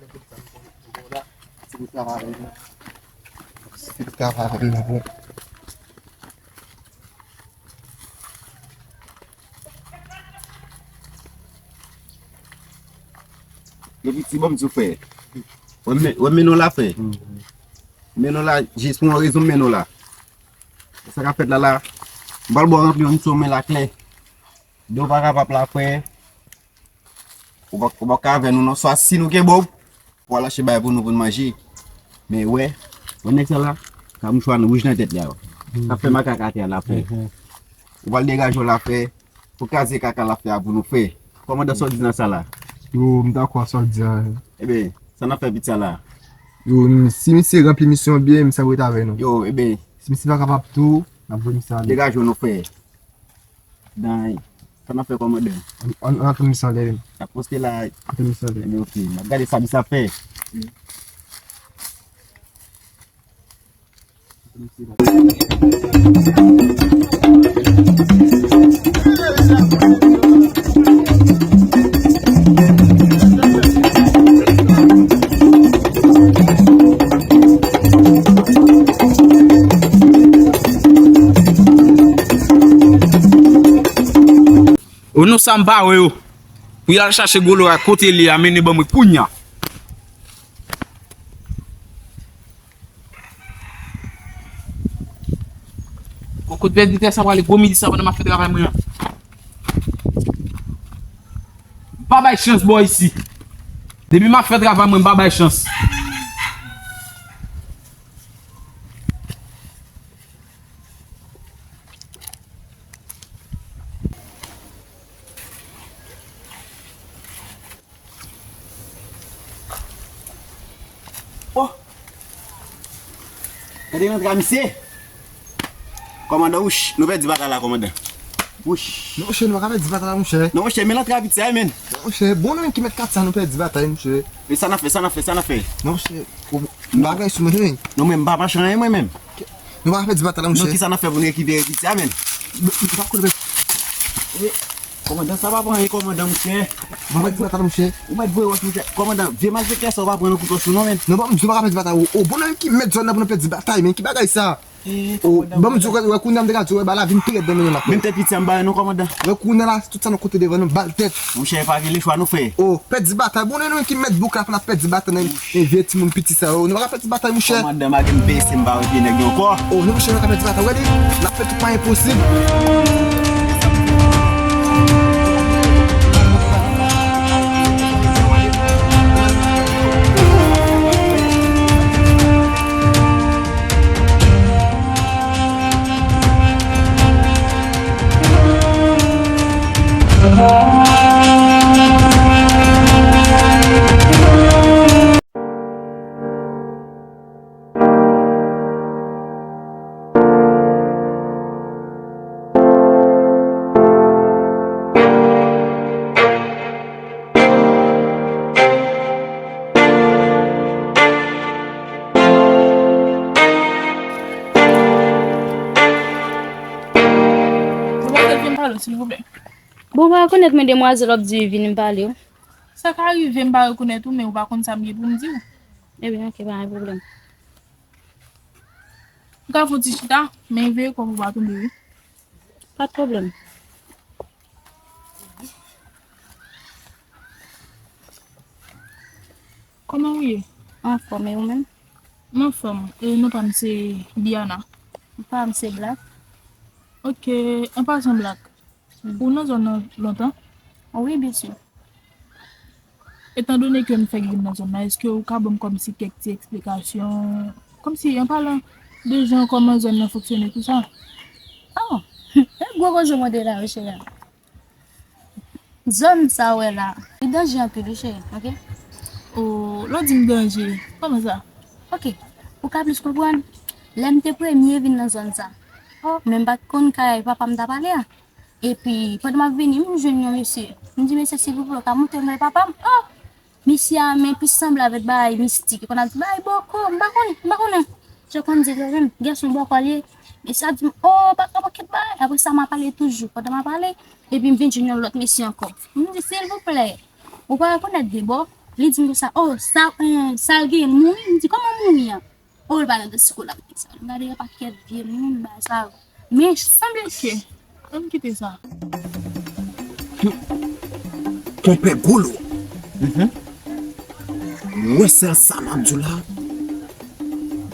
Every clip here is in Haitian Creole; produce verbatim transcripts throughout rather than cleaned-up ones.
Se pou travay la. Se pou travay la. Epi ti bon, m di w, frè. Wè men, wè men nou la, frè. Men nou la, jis pou yon rezon, men nou la. Sa k ap fèt la, la. M pral ba w ranpli yon misyon, men la klè. Dlo pa kapab la, frè. Ou pa, ou pa ka avè nou, non. Swa si nou kenbe w, pou al achte bagay pou nou, pou n manje. Men wè, wè nèg sa la, ka mouchwa wouj nan tèt li a. Sa fè makak atè a la, frè. Ou pral degaje w la, frè. Pou kraze kaka l ap fè a pou nou, frè. Kòmandan, sa w di nan sa la? Yo, m dakò sa w di a. Eben, sa n ap fè piti a la? Yo, m- si misye ranpli misyon byen, m sanble ret avè nou. Yo, eben, si misye pa kapab tou, n ap voye misye ale. Degaje w non, frè. Dan, sa n ap fè, kòmandan? Ann, ann, ann tann misye anlè. N ap poste la. Ann tann misye anlè. Eben, oke. N ap gade sa misye ap fè. O non, sa m pa wè yo. Pou y al chache gwo lora kote li a, mennen ban mwen kounya. Kokot pèdi tè sa prale gwo midi sa pandan m ap fè travay mwen an. M pa bay chans bò isi. Depi m ap fè travay mwen, m pa bay chans. Oh! Gade rantre a misye! Kòmandan, wouch, nou pèdi batay la, kòmandan. Wouch. Non, monchè, nou pa ka pèdi batay la, monchè. Non, monchè, men rantre a piti a, men. Non, monchè, bon, nou menm ki mèt kat sa, nou pèdi batay, monchè. E sa n ap fè, sa n ap fè, sa n ap fè? Non, monchè, ou, ou pa bagay sou mwen, non. Non, men m pa mache anyen, mwen menm. Nou pa ka pèdi batay la, monchè. Non, kisa n ap fè pou nou rekipere piti a, men? Nou, nou pa konnen. E, kòmandan, sa pa pran anyen, kòmandan, monchè. Nou pa pèdi batay la, monchè. Ou mèt voye wòch, monchè. Kòmandan, vye malfektè sa, ou pa pran nan kouto sou nou, men. Non, bon, nou pa ka pèdi batay. O, o, bon, nou ki mèt zòn nan pou nou pèdi batay, men ki bagay sa? E, o, kòmandan, bon, m di w, wè, kounye a m te ka di w, wè, bal la vin pi rèd nan men nou la. Menm te piti a, m ba nou, kòmandan. Wè, kounye a la, tout sa nou kote devan nou, bal tèt. Monchè, pa gen lechwa, non, frè. O, pèdi batay. Bon, nou menm ki mèt bouk la pou n ap pèdi batay nan men vye timoun piti sa yo. Nou pa ka pèdi batay, monchè. Kòmandan, malgre m blese, m pa wè vye nèg yo ankò. O, nou, monchè, nou pa ka pèdi batay. Wè li, n ap fè tout mwayen posib. Ou pa vle vin pale w, silvouplè? Bon, ou pa rekonèt mwen, demwazèl, w ap di vin m pale w. Sa ka rive m pa rekonèt ou, men ou pa konn sa m gen pou m di w. Ebyen, oke, pa gen pwoblèm. M ka fè yon ti chita, men veye kò w pou w pa tonbe, wi. Pa t pwoblèm. Kòman w ye? Anfòm, e ou menm? M anfòm. E non pa m se Diana. Pa m se Black. Oke, an pasan Black. Ou nan zòn nan lontan? Wi, byen si. Etandone ke m fèk vin nan zòn nan, èske ou ka ban m kòmsi kèk ti eksplikasyon? Kòmsi, an palan de jan kòman zòn nan fonksyone, tou sa? Oh, e gwo koze w mande la, wi, cheri. Zòn sa w wè la, li danje anpil, wi, cheri, oke? O, lè w di m danje, kòman sa? Oke, ou ka plis konprann. Lè m te premye vin nan zòn sa, oh, men m pa t konn kay papa m t ap ale a. Epi, pandan m ap vini, m jwenn yon mesye. M di, "Mesye, silvouplè, ou ka montre m lè papa m?" Oh! Mesye a, men plis sanble avèk bagay mistik. Li konn ap di, "Bagay bòkò, m pa konn, m pa konnen." Jan w konn di, lè menm, gason bòkò l ye. Mesye a di m, "Oh, pa ka manke bagay." Apre sa, m ap pale toujou. Pandan m ap pale, epi m vin jwenn yon lòt mesye ankò. M di, "Silvouplè, ou pa rekonèt de bò?" Li di m konsa, "Oh, sa, eh, sa l gen mouri?" M di, "Kòman mouri an?" Oh, li pa nan de sou kou l ap di sa. M gade yon pakèt vye moun, bagay sa yo. Men, sanble. Ok. Ann kite sa. Konpè Golo. Mhm. Ou wè sèl sa m ap di w la?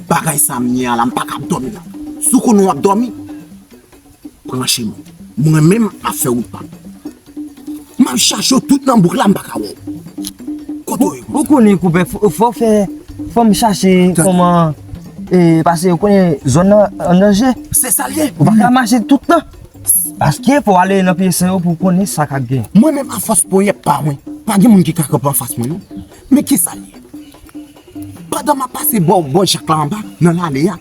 Bagay sa m ye a la, m pa ka ap dòmi la. Si w konnen w ap dòmi, pran chemen w. Mwen menm, m ap fè wout pa m. M ap chache w tout nan bouk la, m pa ka wè w. Kote w ye? Ou konnen, konpè, fò, fò fè, fò m chache kòman, e, paske ou konnen zòn nan an danje. Se sa l ye. Ou pa ka mache tout tan. Paske fò w ale nan pye san yo pou w konnen sa k ap gen. Mwen menm, afòs ponyèt pa mwen, pa gen moun ki ka kanpe anfas mwen, non. Men ki sa l ye? Pandan m ap pase bò, bò Jak la anba, nan lale a,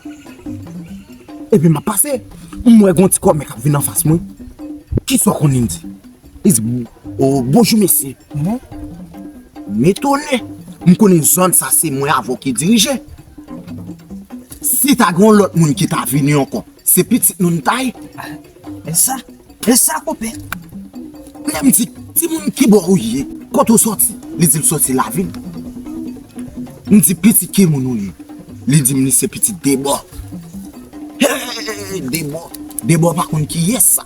epi m ap pase, m wè gon ti kòmè k ap vin anfas mwen. Kisa w konnen m di? Li di, "O, bonjou, mesye." Mhm. M etone. M konnen zòn sa se mwen avè w ki dirije. Si ta gen yon lòt moun ki ta vini ankò, se pitit nou n ta ye. E sa, e sa, konpè. Lè m di, "Timoun, ki bò ou ye? Kote w sòti?" Li di l sòti lavil. M di, "Pitit ki moun ou ye?" Li di m li se pitit Debò. Hey, Debò. Debò pa konn kiyès sa.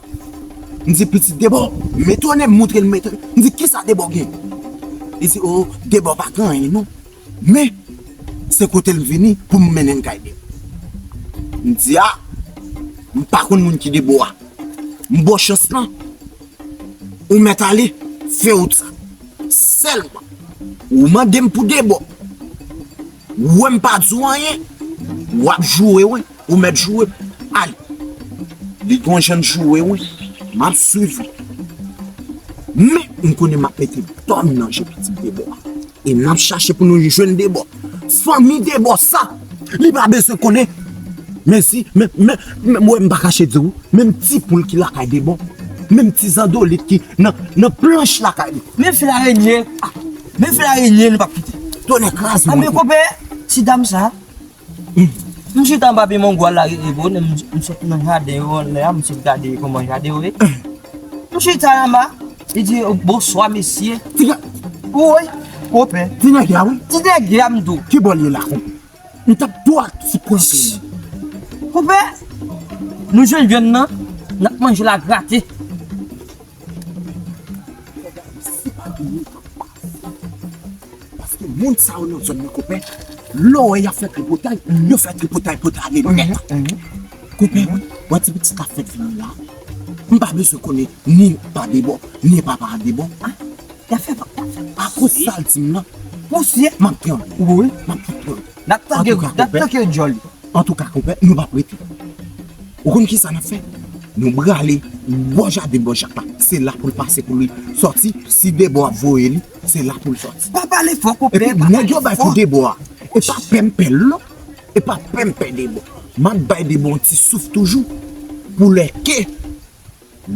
M di, "Pitit Debò." M etone, m montre l, m etone. M di, "Kisa Debò gen?" Li di, "O, Debò pa gen anyen, non. Men, se kote l vini pou m mennen l kay Debò." M di, "A, m pa konn moun ki Debò a. M ba w chans lan. Ou mèt ale, fè wout sa. Sèlman, ou mande m pou Debò. Ou wè m pa di w anyen, w ap joure, wi. Ou mèt joure. Ale." Li gon jan l joure, wi. M ap swiv li. Men, m konnen m ap mete dòmi nan je pitit Debò a. E n ap chache pou nou jwenn Debò. Fanmi Debò sa, li pa bezwen konnen. Men si, men, men, men, mwen, m pa kache di w, menm ti poul ki lakay Debò, menm ti zandolit ki nan, nan planch lakay li. Men fil arenye, ah, men fil arenye, nou p ap kite. Tonnè kraz mwen. A, men konpè, ti dam sa, m chita anba pye mango a la, rete bon, m, m sot nan jaden yo, anlè a, m sot gade kòman jaden yo ye. M chita anba, li di, "Bonswa, mesye." Ti nèg. Woy, konpè. Ti nèg a, wi. Ti nèg a, m di w. Ki bò l ye la, konpè? M t ap tou ak ti pwen pye. Konpè, nou jwenn vyann nan, n ap manje l a grate. Paske moun sa yo nan zòn nan, konpè, lè w wè y ap fè tripotay, yo fè tripotay pou tale nèt. Konpè, wè ti pitit la fèt vini la. M pa bezwen konnen ni pa Debò, ni papa a Debò. Ah, y ap fè, y ap fè. Akoz sa l di m nan, pousye, m ap tranble. Wi. M ap tranble. N ap tanke, n ap tanke djòl. Antouka, konpè, nou p ap rete. Ou konn kisa n ap fè? Nou prale bò jaden bò Jak la. Se la pou l pase pou li sòti. Si Debò ap voye li, se la pou l sòti. Pa pale fò, konpè. Epi, nèg yo bay pou Debò a. E pa pè m pè l, non. E pa pè m pè Debò. M ap bay Debò yon ti souf toujou. Pou lè ke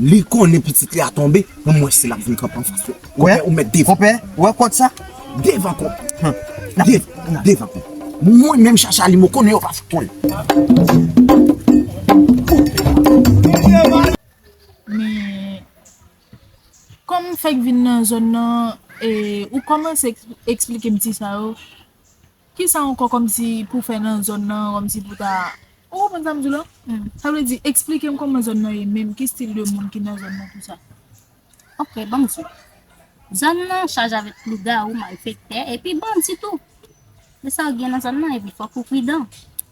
li konnen pitit li a tonbe, pou m wè si l ap vin kanpe anfas yo. Konpè, ou mèt devan. Konpè, ou wè kòd sa? Devan, konpè. Devan, devan, konpè. Mwen menm, Chacha li, mwen konnen yo pa fout konnen. Men, kòm m fèk vin nan zòn nan, e, ou kòmanse eks-, eksplike m ti sa yo. Kisa ankò kòmsi pou fè nan zòn nan, kòmsi pou ta, ou konprann sa m di w la? Mm. Sa vle di, eksplike m kòman zòn nan ye menm, ki stil de moun ki nan zòn nan, tou sa. Ok, ban m di w. Zòn nan chaje avèk lougawou, malfektè, epi bandi tou. Se sa k gen nan zòn nan, epi fòk ou pridan.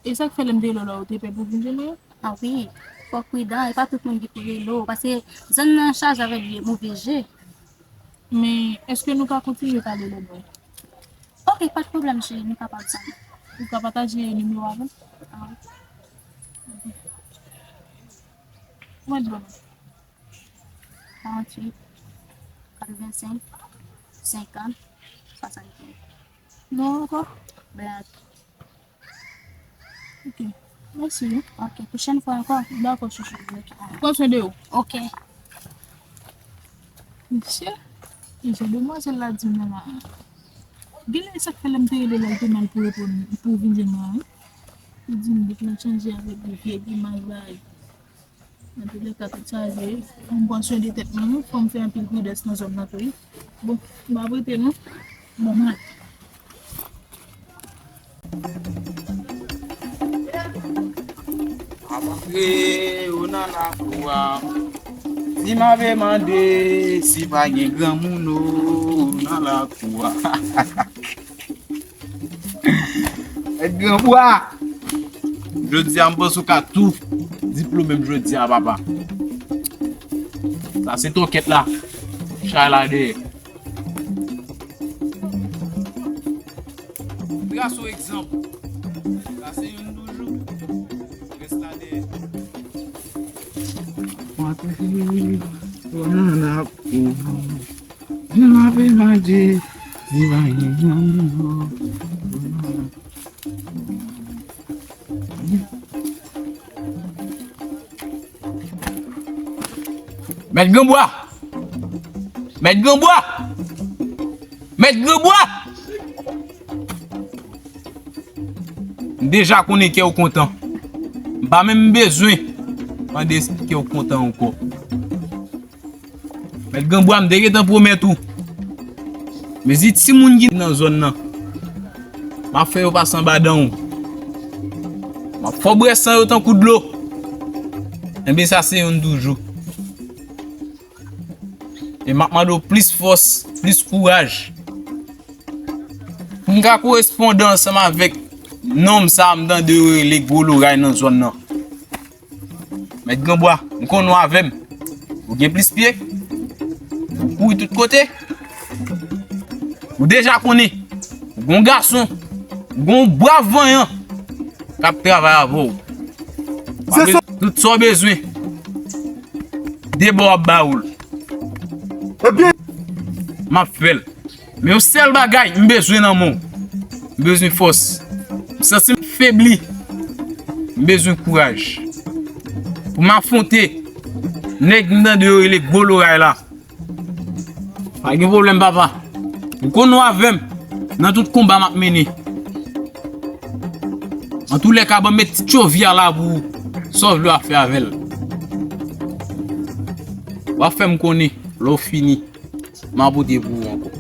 E sa k fè lè m te rele w la, ou te pè pou vin jwenn mwen? A wi, fòk pridan, e pa tout moun ki pou rele w, paske zòn nan chaje avèk move je. Men, èske nou ka kontinye pale lè mwen? Ok, pa t pwoblèm, cheri, nou ka pale sa. Ou ka pataje nimewo avè m? A wi. Ou mèt ban m. Karanntuit, katrevensenk, senkant, swasannkenz. Non, ankò? Ben, Ok. Mèsi wi. Ok, pwochèn fwa ankò. Dakò, chouchou. Ok. Pran swen de ou. Ok. Mesye, mesye, demwazèl la di m nan la. Genlè e sa k fè lè m te rele l, l te mal pou reponn, pou vin jwenn mwen an, wi. Li di m bout lan chanje avèk de vye grimaj bagay. Nan tou lè ka, tout sa je, fò m pran swen de tèt mwen, wi, fò m fè anpil pridans nan zòn nan tou, wi. Bon, m ap rete non. Bon, m ale. E, ou nan lakou a. Si m ave mande, si pa gen granmoun, ou nan lakou a. Mèt Granbwa. Jodi a, m panse w ka tou diplome m jodi a, papa. Sa se tòkèt la. Chay la dèyè. Trase w egzanp. Sa se youn toujou. Rès la dèyè. Mwen ap viv, mwen ap viv. Mwen ap viv, mwen ap viv. Mèt Granbwa! Mèt Granbwa! Mèt Granbwa! M deja konnen kè w kontan. M pa menm bezwen mande si kè w kontan ankò. Mèt Granbwa, m te gentan pwomèt ou. Mezi timoun ki nan zòn nan, m ap fè yo pase anba dan w. M ap fè w bwè san yo tankou dlo. Enben, sa se youn toujou. E m ap mande w plis fòs, plis kouraj. Pou m ka koresponde ansanm avèk nonm sa a m tande yo rele Gwo Loray nan zòn nan. Mèt Granbwa, m konnen w avè m. Ou gen plis pye. Ou kouri tout kote. Ou deja konnen. Ou gon gason. Ou gon brav vanyan k ap travay avè w. W ap bezwen tout sa w bezwen. De bò w ap ba ou l. Ebyen, m ap fè l. Men yon sèl bagay m bezwen nan men w. M bezwen fòs. M santi m febli. M bezwen kouraj. Pou m afwonte nèg m tande yo rele Gwo Loray la. Pa gen pwoblèm, papa. M konnen w avè m nan tout konba m ap mennen. Antoulèka, ban m met ti tchovi a la pou ou. Sa w vle w ap fè avè l. W ap fè m konnen lè w fini. M a pote pou ou ankò.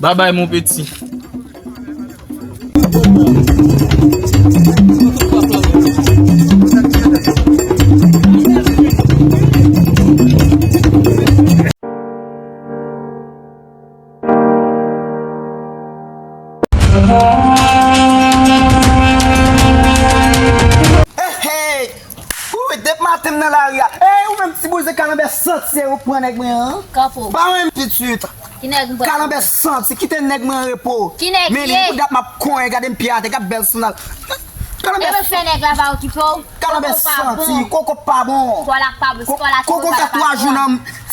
Babay, mon peti. Hey, hey! Wi, depi maten m nan lari a. Ey, ou menm ti bouzen kalanbè santi, ou pran nèg mwen an. Kanpe w. Pa mwen pitit. Ki nèg m pran? Kalanbè santi, kite nèg mwen an repo. Ki nèg li ye? Men li pou dat m ap konyen, gade m pye atè, gad bèl sandal. Kalanbè. E mwen fè nèg la pa okipe w. Kalanbè santi, koko pa bon. Kòl ak pa bon, kòl ak koko fè twa jou nan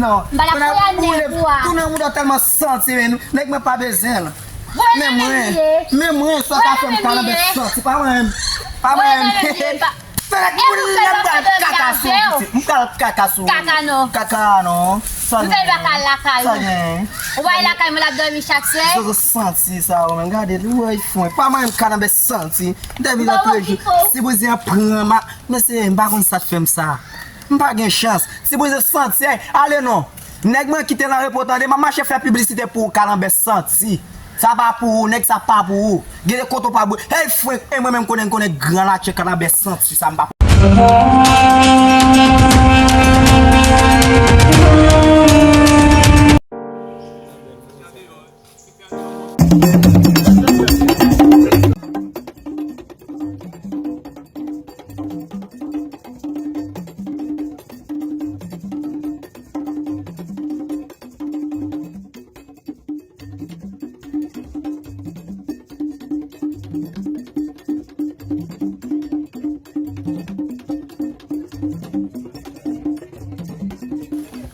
non. M pa la konnen pou nèg ou a. Konnen mouda tèlman santi, men nèg mwen pa bezwen l. Men mwen, men mwen, sa ka fè m kalanbè santi. Pa mwen, pa mwen. Fè nèg moun lè m pral kaka sou ou pitit. M pral kaka sou ou. Kaka non. Kaka non. Sa gen. M pral kaka lakay ou. Sa gen. Ou pa lakay mwen l ap dòmi chak swè. Zozo santi sa ou menm. Gade li, woy fwen. Pa mwen m kalanbè santi. M te vin antre jou. Si bouzen an pran ma, mesye, m pa konn sa t fè m sa. M pa gen chans. Ti bouzen santi, ale non. Nèg mwen kite nan repo tande, m ap mache fè piblisite pou ou, kalanbè santi. Sa pa pou ou, nèg sa pa pou ou. Gen de kote w pa bwe. Hey, frenk, e mwen menm konnen, konnen gran latchè kalanbè santi, sa m pa.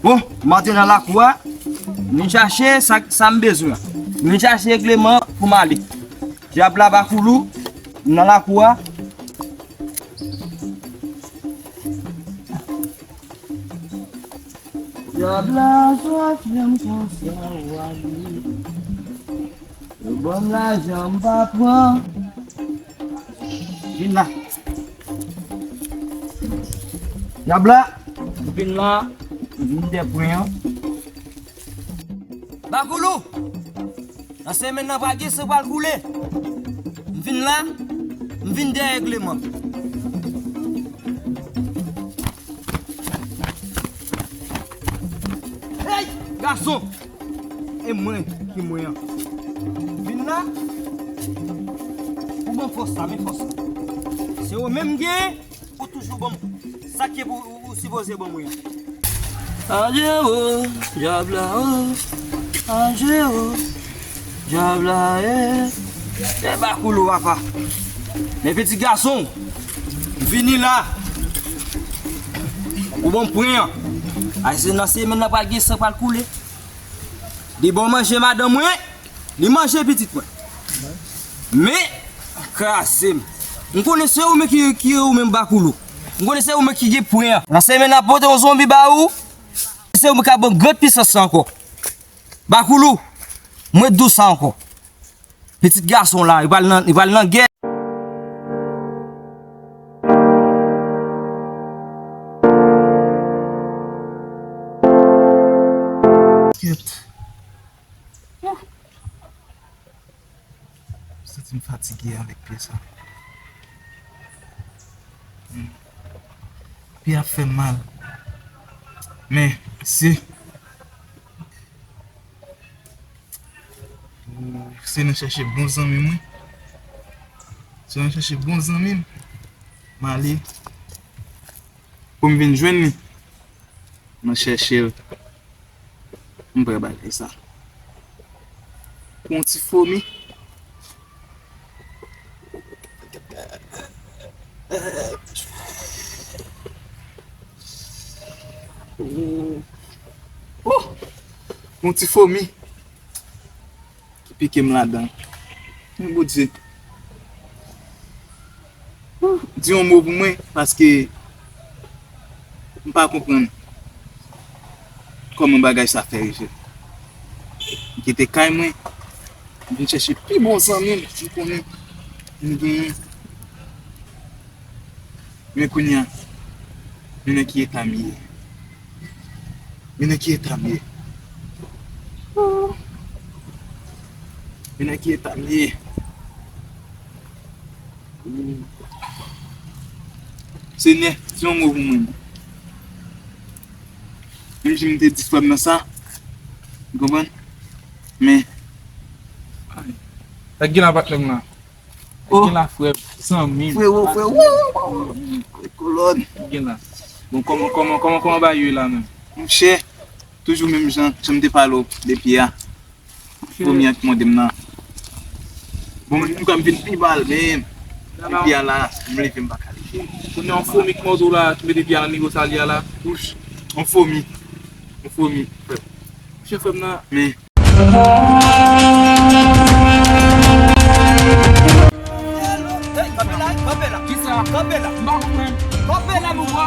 Bon, m antre nan lakou a, m vin chache sa, sa m bezwen. M vin chache regleman pou m ale. Dyab la, Bakoulou, m nan lakou a. Dyab la, sa fè m konsa, w ale. Yo ban m lajan, m pa pran. Vin la. Dyab la, vin la, vin dèyè pwen an. Bakoulou! Nan semèn nan, pa gen san pral koule. M vin la, m vin dèyè regleman. Hey, gason! E mwen ki mwen an. Vin la. Ou ban fòs la, men fòs la. Se ou menm gen, ou toujou ban m sa ki pou ou, ou sipoze ban mwen an. Adye o, dyab la o. Adye o, dyab la e. E Bakoulou papa. Men pitit gason, vini la. Ou ban m pwen an. Ay, se nan semèn nan pral gen san pral koule. Li ban manje madanm mwen, li manje pitit mwen. Men, kraze m. M konnen se ou menm ki, ki ou menm Bakoulou. M konnen se ou menm ki gen pwen an. Nan semèn nan ap pote yon zonbi ba ou. Se ou menm k ap ban m gran pisans sa ankò. Bakoulou, mwen di w sa ankò. Pitit gason la, li pral nan, li pral nan gè. Kèt. Santi m fatige avèk pye sa. Hmm. Pye ap fè m mal. Men, se Se nan chèche bon zanmi m, wi. Se nan chèche bon zanmi m. M ale pou m vin jwenn li. Nan chèche l. M pran bagay sa. Pou yon ti fomi. Oh! Yon ti fomi ki pike m ladan. Men Bondye, di yon mo pou mwen, paske m pa konprann kòman bagay sa fè rive. M kite kay mwen, m vin chèche pi bon zanmi m, m konnen m genyen. Men kounye a, men nan ki eta m ye. Men nan ki eta m ye. Men nan ki eta m ye. Senyè, di yon mo pou mwen. Menm jan m te di frè m nan sa, ou konprann? Men, sa k gen la, patnè m la? Sa k gen la, frè m, zanmi m, frewo, frewo, kolòn. Sa k gen la? Bon, kòman, kòman, kòman, kòman bagay yo ye la menm? Monchè, toujou menm jan, jan m te pale w depi a. Fomi an ki mòde m nan. Bon, m kwè m vin pi mal, men depi a la, m leve m pa ka leve. Kounye a yon fomi k mòde w la, ki mete pye a nan nivo sa li a la. Wouch, yon fomi. Yon fomi, frè m. Monchè, frè m nan. Men. Kanpe la, kanpe la. Kisa? Kanpe la. M pa konprann. Kanpe la, m wè.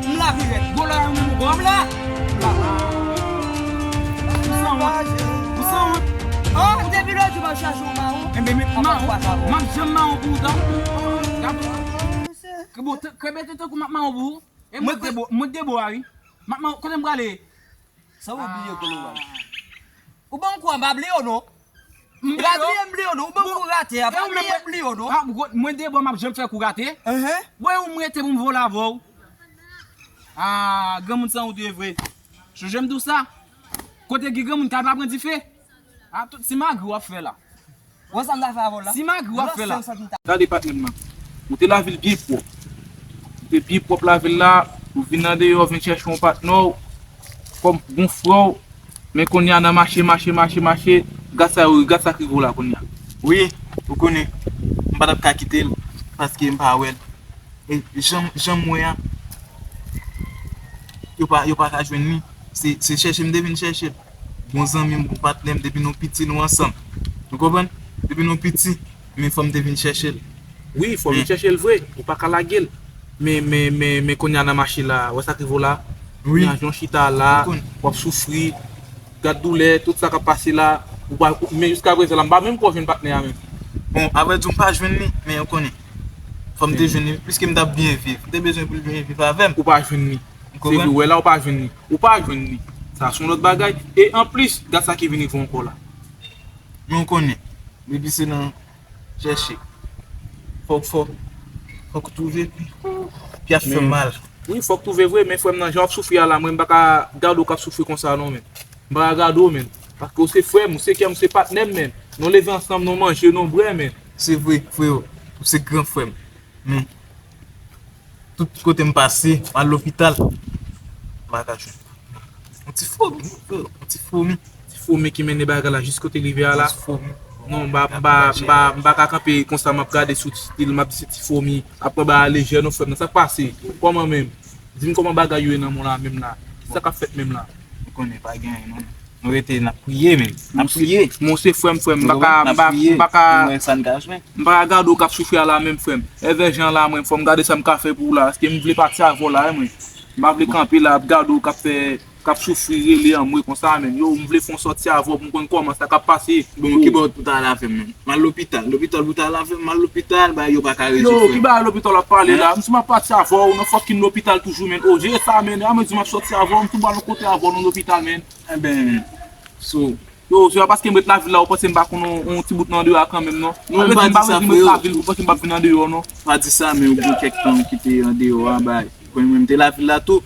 M la pi rèd. Gwo la, m wè. M la. Ou sanwont. Ou sanwont. An, depi lòt jou m ap chache yon mawon. Enben, men mawon. M ap janm mawon pou ou tan. Gade. Krebo, krebe te tankou m ap mawon pou ou. E mwen te bo, mwen te bo a wi. M ap mawon, kote m prale? Sa w bliye kote w prale? Ou ban m kou a, m pa bliye w non. M bliye w? E pa bliye m bliye w non. Ou ban m kou rate a, pa bliye m bliye w non. Mwen de bò m ap janm fè kou rate. Wè ou m rete pou m vole avè w. Ah, granmoun sanwont ou ye vre. Sonje m di w sa. Kote gen granmoun kay pa pran dife. Ah, tout ti magri w ap fè la. Wè sa m ta fè avè w la. Ti magri w ap fè la. Gade patnè m nan. Ou te lavil byen pwòp. Ou te byen pwòp lavil la. Ou vin andeyò, vin chèche yon patnè w. Kòm bon frè w. Men kounye a nan mache, mache, mache, mache. Gad sa yo, gad sa k rive w la kounye a. Wi, ou konnen. M pa t ap ka kite l. Paske m pa wè l. E jan, jan m wè a, yo pa, yo pa ka jwenn li. Se, se chèche m te vin chèche l. Bon zanmi m, bon patnè m, depi nou piti, nou ansanm. Ou konprann? Depi nou piti, men fò m te vin chèche l. Wi, fò w vin chèche l vre. Ou pa ka lage l. Men, men, men, men kounye a nan mache la, wè sa k rive w la? Wi. Kounye a jan w chita la, w ap soufri. Gad doulè, tout sa k ap pase la. Ou pa, men jiskaprezan la, m pa menm ko jwenn patnè a menm. Bon, avrèdi, m pa jwenn li, men ou konnen. Fò m te jwenn li, piske m t ap byen viv. M te bezwen pou l byen viv avè m. Ou pa jwenn li. Se vre, wè la, ou pa jwenn li. Ou pa jwenn li. Sa se yon lòt bagay. E anplis, gad sa ki vin rive w ankò la. Men ou konnen, depi se nan chèche. Fòk, fòk, fòk ou twouve. Pi ap fè mal. Wi, fòk twouve vre, men frè m nan, jan w ap soufri a la, mwen m pa ka gade w k ap soufri konsa non, men. M pa ka gade w, men. Paske w se frè m, ou se kè m, ou se patnè m, men. Nou leve ansanm, nou manje, nou bwè, men. Se vre, freo. Ou se gran frè m. Men, tout kote m pase, m al lopital, m pa ka jwenn. Yon ti fomi, yon ti fomi. Ti fomi ki mennen bagay la jis kote l rive a la. Ti fomi. Non, m pa, m pa, m pa, m pa ka kanpe konsa, m ap gade sou ti stil, m ap di se ti fomi. Ap pran bagay lejè, non, frè m nan. Sa k pase? Kòman menm? Di m kòman bagay yo ye nan mòn la menm la? Kisa k ap fèt menm la? Ou konnen pa gen anyen, non. Nou rete, n ap priye menm. N ap priye. Mwen se frè m, frè m. M pa ka, m pa, m pa ka, m pa ka gade w k ap soufri a la menm, frè m. Èvè jan la, mwen, fò m gade sa m ka fè pou ou la. Paske m vle pati avè w la, wi, mwen. M pa vle kanpe la, ap gade w k ap fè, k ap soufri, rele anmwe konsa, menm. Yo, m vle fè yon sòti avè w pou m konn kòman sa k ap pase. Bon, ki bò pou ta al avè m, menm? M al lopital. Lopital pou ta al avè m, m al lopital, bagay yo pa ka rezoud, frè m. Yo, ki bagay lopital w ap pale la? M di m ap pati avè w, nan fucking lopital toujou, menm. O, jere sa, menm. A mwen di m ap sòti avè w, m tou ba nan kote avè w, nan lopital, menm. Enben, so, yo, se pa paske m ret lavil la, ou panse m pa konn yon, yon ti bout nan andeyò a kanmenm, non? Non, m pa di sa, freo. Ou panse m pa vin andeyò, non? Pa di sa, men ou gen kèk tan ou kite andeyò a, bay. Ou konnen mwen, m te lavil la tou.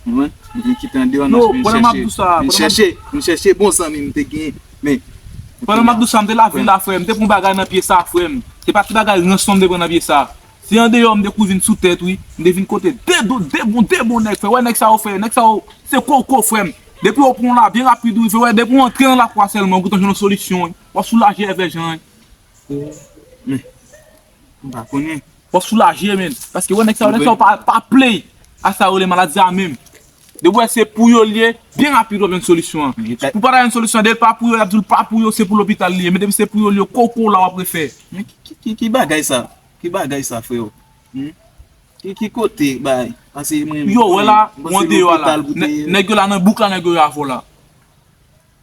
Ou konprann? M vin kite andeyò, non, vin chèche, vin chèche, vin chèche bon zanmi m te gen. Men, pandan m ap di w sa, m te lavil la, frè m. M te pran bagay nan pye sa, frè m. Se pa ti bagay rans non m te pran nan pye sa. Se andeyò m te kouri vin sou tèt, wi. M te vin kote de do, de bon, de bon nèg, frè. Wè nèg sa yo, frè. Nèg sa yo, se koko, frè m. Depi yo pran w la, byen rapid, wi, frè. Wè, depi w antre nan lakou a sèlman, ou gentan jwenn yon solisyon, wi. W ap soulaje èvè jan, wi. Men, m pa konnen. W ap soulaje, men. Paske, wè, nèg sa yo, nèg sa yo pa, pa play a sa yo rele maladi a menm. Depi w wè se pou yo l ye, byen rapid w ap jwenn solisyon an. Pou pa ta jwenn solisyon an, depi l pa pou yo, y ap di w l pa pou yo, se pou lopital li ye. Men depi se pou yo l ye, koko w la w ap refè. Men ki, ki, ki, ki bagay sa? Ki bagay sa, freo? Hmm? Ki, ki kote bay? Paske mwen, yo, wè la, ou andeyò a la. Nè-, nèg yo la nan bouk la, nèg yo ye avè w la.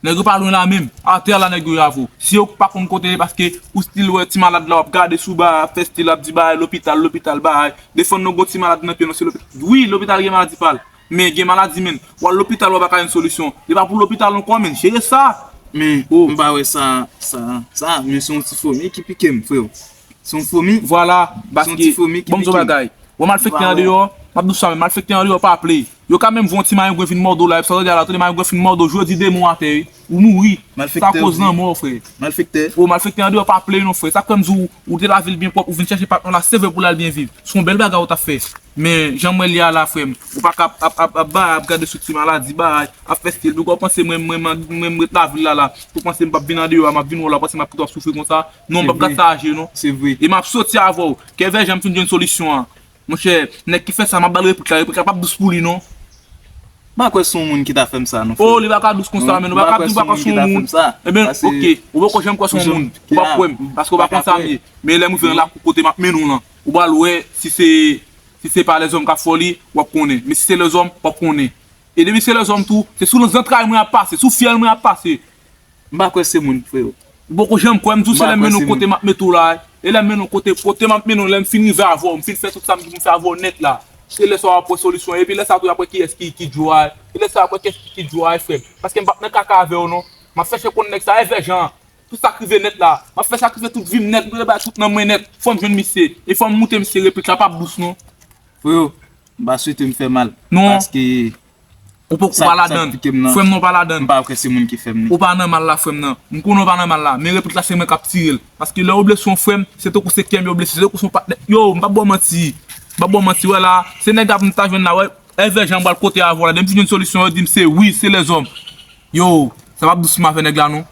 Nèg yo pa lwen la menm. Atè a la nèg yo ye avè w. Si yo pa konn kote l ye, paske ou stil wè ti malad la, w ap gade sou ba, ap fè stil, ap di bay, lopital, lopital, bay. Defann nou gon ti malad nan pye nou, se lopital. Wi, lopital gen maladi pa l. Men gen maladi, menm. W al lopital, w pa ka jwenn solisyon. Se pa pou lopital ankò, menm. Jere sa. Men, m pa wè sa, sa, sa, men se yon ti fomi ki pike m, freo. Se yon fomi. Vwala, se yon ti fomi ki pike m. Bon, m di w bagay. Wè malfektè andeyò, M ap di w sa menm, malfektè andeyò pa play. Yo ka menm voye yon ti mayengwen vin mòde w la, epi sa w tande a la, tande mayengwen fin mòde w, jodi demen w atè, wi. Ou mouri. Sa koz lanmò w, frè. Malfektè. O, malfektè andeyò pa play non, frè. Sa k fè m di w, ou te lavi l byen pwòp, ou vin chèche patnè w la, se vre pou l al byen viv. Se yon bèl bagay ou t ap fè. Men, jan m wè l ye a la, frè m, ou pa ka ap, ap, ap, ap, bay, ap gade sou ti maladi, bay, ap fè stil. Ou panse mwen, mwen, mwen, mwen, mwen ret lavil la, la. Ou panse m p ap vin andeyò a, m ap vin wè w la, panse m ap kite w ap soufri konsa? Non, m p ap gad sa aji, non. Se vre. E m ap soti avè w. Kè vèjan m fin jwenn solisyon an. Monchè, nèg ki fè sa, m ap ba l replik la, replik la p ap dous pou li, non. M pa kwè se yon moun ki ta fè m sa, non, frè. O, li pa ka dous konsa, men ou pa ka di ou pa kwè se yon moun. Ebyen, oke, ou poko janm kwè se yon moun. Ou p ap kwè m, paske ou pa konn sa m ye. Men lè m rive nan lakou kote m ap mennen w lan, ou pral wè si se, si se pa lèzòm k ap fè w li, w ap konnen. Men si se lèzòm, w ap konnen. E depi se lèzòm tou, se sou zantray mwen ap pase, sou fyèl mwen ap pase. M pa kwè se moun, freo. Ou poko janm kwè m di w se lè m mennen w kote m ap mete w la. E lè m mennen w kote, kote m ap mennen w, lè m fin rive avè w, m fin fè tout sa m gen pou m fè avè w nèt la. Se lè sa w ap wè solisyon. Epi lè sa tou, y ap wè kiyès ki, ki djòl. Se lè sa w ap wè kiyès ki, ki djòl, frè m. Paske m p ap nan kaka avè w, non. M ap chèche konn nèg sa, Evè Jan. Tout sa k rive nèt la. M ap fè sa k rive tout vi m nèt, m bay tout nanm mwen nèt. Fò m jwenn misye. E fò m moute misye, replik la p ap dous, non. Freo, m pa swete m fè mal. Non. Paske Ou poko pa ladann. Frè m, non, pa ladann. M pa kwè se moun ki fè m li. Ou pa nan mal la, frè m, nan. M konnen w pa nan mal la. Men replik la, se mwen k ap tire l. Paske lè yo blese yon frè m, se tankou se kè m yo blese, se tankou se yon patnè. Yo, m p ap ba w manti. M p ap ba w manti, wè la. Se nèg la pou m ta jwenn la, wè. Evè Jan m pral kote avè w la. Depi m fin jwenn solisyon, yo di m se wi, se lèzòm. Yo, sa p ap dous pou m avè nèg la, non.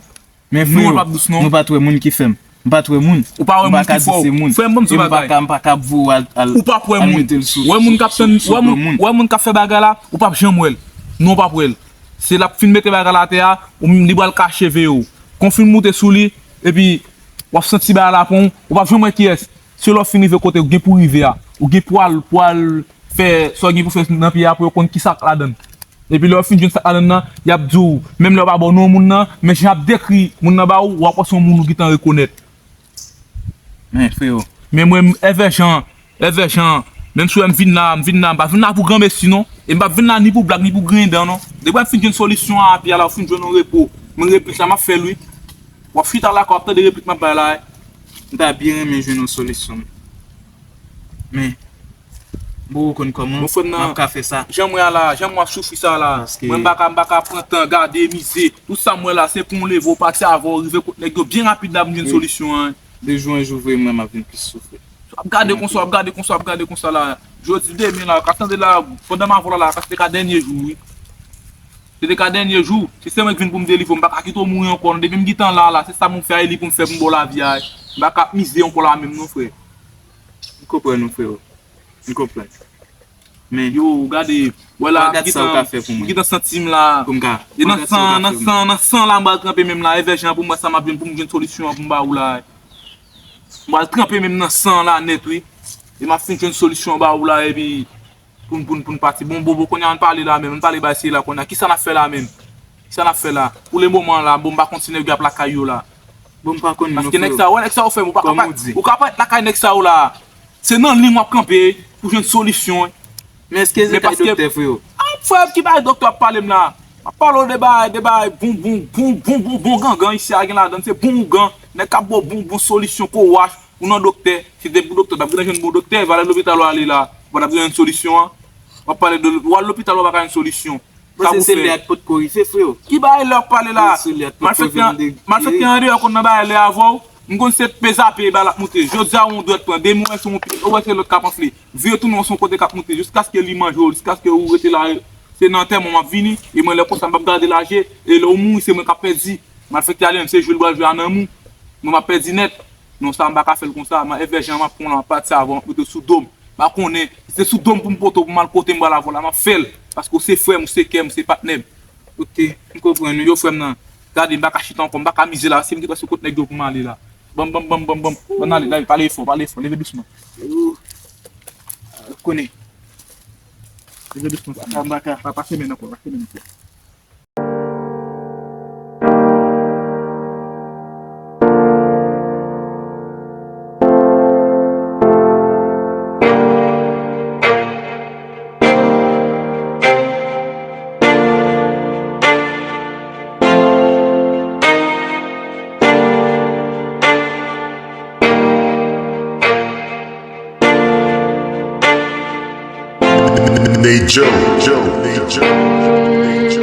Men freo, nou pa t wè moun ki fè m. M pa t wè moun. Ou pa wè moun ki fè w. Frè m, ban m di w bagay. E m pa ka, m pa ka ap voye al, al, al mete l sou, sou, sou, sou do moun. Wè moun k ap fè bagay la, ou p ap janm wè l. Non, w p ap wè l. Se l ap fin mete bagay la atè a, ou, li pral kache veye w. Kon w fin moute sou li, epi w ap santi bagay la pran w, ou p ap janm wè kiyès. Se lè w fin rive kote ou gen pou rive a. Ou gen pou al, pou al fè sa w gen pou fè nan pye a pou yo konn kisa k ladann. Epi lè w fin jwenn sa k ladann nan, y ap di w, menm lè yo pa ba w non moun nan, men jan y ap dekri moun nan ba ou, w ap wè se yon moun ou gentan rekonèt. Men, freo. Men mwen, Evè Jan, Evè Jan, menm si w wè m vin la, m vin la, m pa vin la pou granmesi, non. E m p ap vin la ni pou blag, ni pou griyen dan, non. Depi w ap fin jwenn solisyon a, epi ala w fin jwenn yon repo. Mwen replik la, m ap fè l, wi. W ap chita lakay, w ap tande replik m ap bay la, wi. M ta byen renmen jwenn yon solisyon. Men, m poko konn kòman m ap ka fè sa. Bon, frè m nan, jan m wè a la, jan m wè w ap soufri sa la, mwen m pa ka, m pa ka pran tan gade, mize. Tout sa m wè la, se pou m leve w pati avè w, rive kot nèg yo byen rapid la pou m jwenn solisyon an. De jou an jou, vre, mwen, m ap vin plis soufri. W ap gade konsa, w ap gade konsa, w ap gade konsa la. Jodi demen la, w ka tande la, pandan m avè w la, la, sa se te ka dènye jou, wi. Se te ka dènye jou. Si se mwen k vin pou m delivre w, m pa ka kite w mouri ankò, non. Depi m gentan la, la, se sa pou m fè a, e li pou m fè pou m ba w lavi a. M pa ka ap mize ankò la menm, non, frè. M konprann ou, freo. M konprann. Men, yo, gade, wè la, m gentan, m gentan santi m la. E nan san, nan san, nan san la, m pral tranpe menm la. Evè Jan pou m wè sa m ap jwenn, pou m jwenn solisyon an pou m ba ou la. M pral tranpe menm nan san la nèt, wi. E m ap fin jwenn solisyon ba ou la, epi pou n, pou n, pou n pati. Bon, Bobo, kounye a, ann pale la menm, ann pale bay se la kounye a. Kisa n ap fè la menm? Kisa n ap fè la? Pou le moman la, bon, m pa konn si nèg yo ap lakay yo la. Bon, m pa konn non, freo. Paske nèg sa yo, wè nèg sa yo fè m, ou pa ka pa, ou ka pa ret lakay nèg sa yo la. Se nan liy w ap kanpe pou jwenn solisyon. Men èske se kay doktè, freo? A, frè, ki bagay doktè w ap pale m la? M ap pale w de bagay, de bagay bon, bon, bon, bon, bon, bon gangan isi a gen ladann, se bon ougan. Nèg k ap ba w bon, bon solisyon, kou wach, ou nan doktè. Si te pou doktè, w t ap gentan jwenn bon doktè, valè lopital w ale la, ou pa t ap jwenn solisyon an. W ap pale de, w al lopital, ou pa ka jwenn solisyon. Sa pou fè. Bon, se, se lè a k potko rive, freo. Ki bagay lè w ap pale la? Malfektè, malfektè andeyò konn nan bagay lè avè w. M konn se pe zape, ba l ap moute. Jodi a, yon dwèt pran, demen w wè se yon pye, ou wè se lòt k ap anfle. Vire tounen w se yon kote k ap moute, jiskaske li manje w, jiskaske ou rete la, se nan antèman w ap vini, e mwen lè konsa m p ap gade l a je, e lè w mouri, se mwen k ap pèdi. Malfektè ale menm, se jwe l pral jwe a nan mou. Mwen m ap pèdi nèt. Non, sa m pa ka fè l konsa. M a Evè Jan, m ap pran w la, m ap pati avè w, m ap mete w sou do m. M pa konnen, si se sou do m pou m pote w, pou m al kote m pral avè w la, m ap fè l. Paske w se frè m, ou se kè m, ou se patnè m. Ok, m konprann ou. Yo, frè m nan, gade, m pa ka chita ankò, m pa ka mize la, se m ki prèske kot nèg yo pou m ale la. Banm, banm, banm, banm, banm. Ann ale, ale, pale fò, pale fò, leve dousman. Ou konnen. Leve dousman. M pa ka, m pa ka. Pa, pa pase men ankò, pa pase men ankò. Joe, Joe, Joe.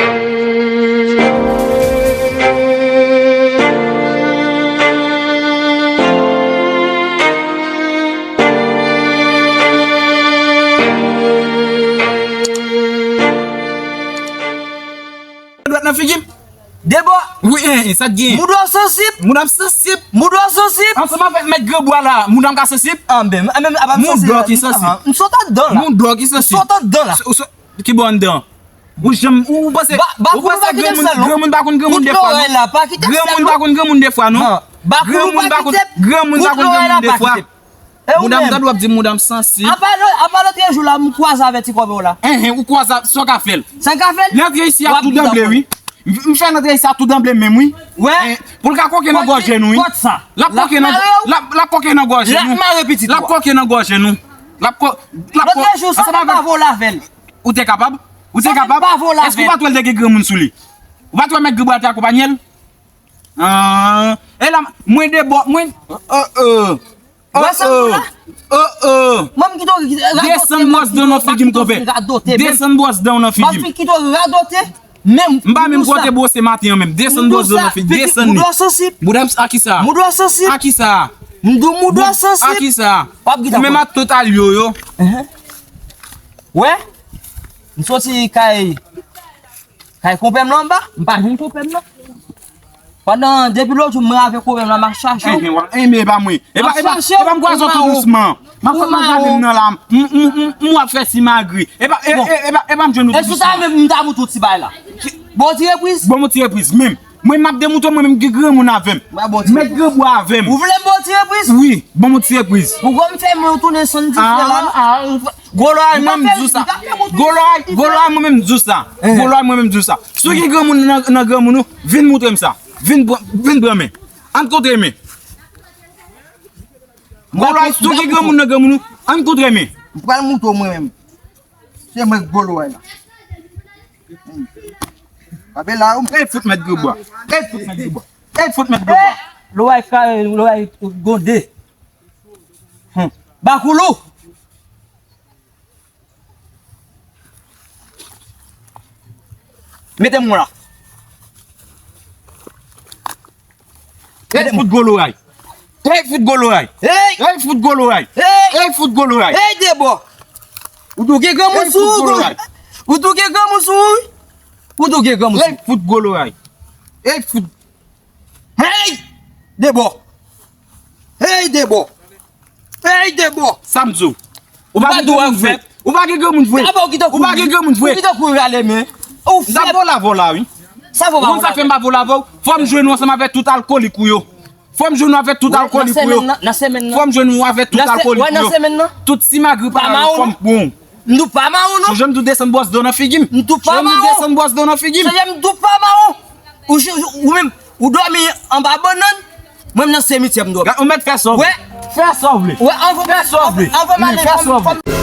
Dwèt nan figi m. Debò. Wi, en, en, sa k gen? Mouda w sansib. Mouda m sansib. Mouda w sansib. Ansanm avèk mèt granbwa la, mouda m ka sansib? Anben, anben, apa m sansib? Mouda w ki sansib. Anhan, m sot anndan la. Mouda w ki sansib. M sot anndan la. Sou, sou, ki bò anndan? Ou janm, ou, ou panse, ou panse granmoun, granmoun pa konn granmoun defwa, non? Granmoun pa konn granmoun defwa, non? Granmoun pa konn, granmoun pa konn granmoun defwa. Mouda m, tande w ap di mouda m sansib. Apa lò, apa lòt jou la, m kwaze avè ti kòbe w la. Enhen, ou kwaze, sa w ka fè l? Sa w ka fè l? Li antre isi a tou danble, wi. M, m fè l antre isi a tou danble menm, wi. Wè. Pou l ka koke nan gòje nou, wi. L ap koke nan, l ap, l ap koke nan gòje nou. L ap koke nan gòje nou. L ap ko-, l ap ko-, lòt jou sa, m pa vole avè l. Ou te kapab? Ou te kapab? Èske ou pa t wè l te gen granmoun sou li? Ou pa t wè mèt granbwa te akonpanye l? Ah, e la, mwen debò, mwen, oh, oh. Wè sa m la? Oh, oh. Mwen m kite w radote. Desann bwòs dan nan figi m, konpè. Desann bwòs dan w nan figi m. M ap kite w radote. Menm m pa menm pote bwose maten an menm. Desann bwòs dan w nan figi. Desann li. Mouda w sansib. Mouda m, a kisa? Mouda w sansib. A kisa? M di w mouda w sansib. A kisa? W ap gite. Ou menm ak tout alye w yo. Wè? M soti kay Kay konpè m lan anba, m pa jwenn konpè m lan. Pandan depi lòt jou, mwen avèk konpè m lan, m ap chache w. Enben, e pa mwen. E pa, e pa, e pa m kwaze w tou dousman. M ap fè m gade m nan la. M, m, m, m w ap fè simagri. E pa, e, e, e pa, e pa m jwenn ou tou dousman. E sou sa menm, m ta moute w ti bagay la. Bon, ti repriz. Bon, bon, ti repriz menm. Mwen, m ap demontre w, mwen menm, gen granmoun avè m. Mèt granbwa avè m. Ou vle m bon ti repriz? Wi, bon, bon ti repriz. Pou gwo m fè mwen tounen sann ti frè la. Gwo lòray mwen m di w sa. Gwo lòray, gwo lòray mwen menm m di w sa. Gwo lòray mwen menm m di w sa. Si w gen granmoun nan, nan granmoun ou, vin moutre m sa. Vin pran, vin pran men. Ann kontre men. Gwo lòray, si w gen granmoun nan granmoun ou, ann kontre men. M pral moutre w mwen menm. Se mwen gwo lòray la. Pape la ou. Ey fout mèt granbwa. Ey fout mèt granbwa. Ey fout mèt granbwa. Lòray kare, lòray gonde. Bakoulou. Mete m la. Ey fout gwo lòray. Ey fout gwo lòray. Ey fout gwo lòray. Ey fout gwo lòray. Ey debò. Ou tou gen granmoun sou ou. Ou tou gen granmoun sou ou. Ou tou gen granmoun sou ou. Ey fout gwo lòray. Ey fout. Hey! Debò. Hey debò. Ey debò. Sa m di w. Ou pa gen granmoun vre. Ou pa gen granmoun vre. Ou pa gen granmoun vre. Ou ki tankou rale men. Ou fè vola vola wi. Sa vola vola. Ou konn sa fè m pa vola vola. Fò m jwenn ou ansanm avèk tout alkolik ou yo. Fò m jwenn ou avèk tout alkolik ou yo. Fò m jwenn ou avèk tout alkolik ou yo. Tout simagri pa yo fò m pran. M tou pa mawon non. Ou janm tou desann bwòs dlo nan figi m. M tou pa mawon. Desann bwòs dlo nan figi m. Ou menm ou dòmi anba bannann. Mwen m nan simityè m dòmi. Ou mèt fè sa w vle. Fè sa w vle. Fè sa w vle. Fè sa w vle.